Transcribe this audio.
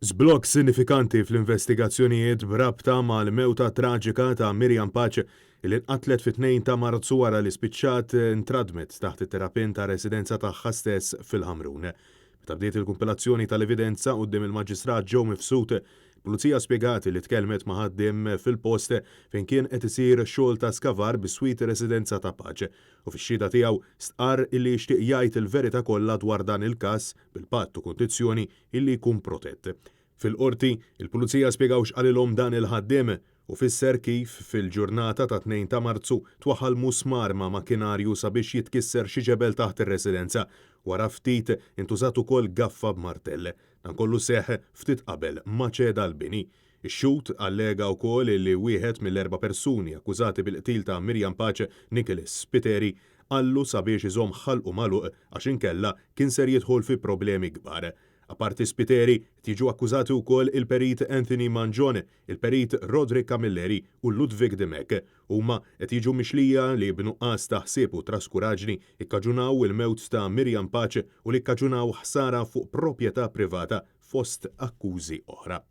Żblokk sinifikanti fl-investigazzjonijiet b'rabta mal-mewta traġika ta' Miriam Pace li nqatlet fit-2 ta' Marzu wara li spiċċat intradmet taħt it-terrapien ta' residenza tagħha stess fil-Ħamrun. Meta bdiet il-kumpilazzjoni tal-evidenza quddiem il-Maġistrat Joe Mifsud, il-Pulizija spjegat li tkellmet ma' ħaddiem fil-post fejn kien qed isir xogħol ta' skavar biswit ir-residenza ta' Pace u fix-xhieda tiegħu stqarr illi jixtieq jgħid il-verità kollha dwar dan il-każ bil-patt u kundizzjoni illi jkun protett. Fil-Qorti, il-Pulizija spjegaw x'qalilhom dan il-ħaddiem u fisser kif fil-ġurnata tat-2 ta' Marzu twaħħal musmar ma' makkinarju sabiex jitkisser xi ġebel taħt ir-residenza. Wara ftit intużat ukoll gaffa b'martell. Dan kollu seħħ ftit qabel ma ċeda l-bini. Ix-xhud allega wkoll li wieħed mill-erba' persuni akkużati bil-qtil ta' Miriam Pace, Nicholas Spiteri, qallu sabiex iżomm ħalqu magħluq għax inkella kien ser jidħol fi problemi kbar. Apparti Spiteri, qed jiġu akkużati wkoll il-Perit Anthony Mangione, il-Perit Roderick Camilleri u Ludwig Dimech. Huma qed jiġu mixlija li b'nuqqas ta' ħsieb u traskuraġni kkaġunaw il-mewt ta' Miriam Pace u li kkaġunaw ħsara fuq proprjetà privata fost akkużi oħra.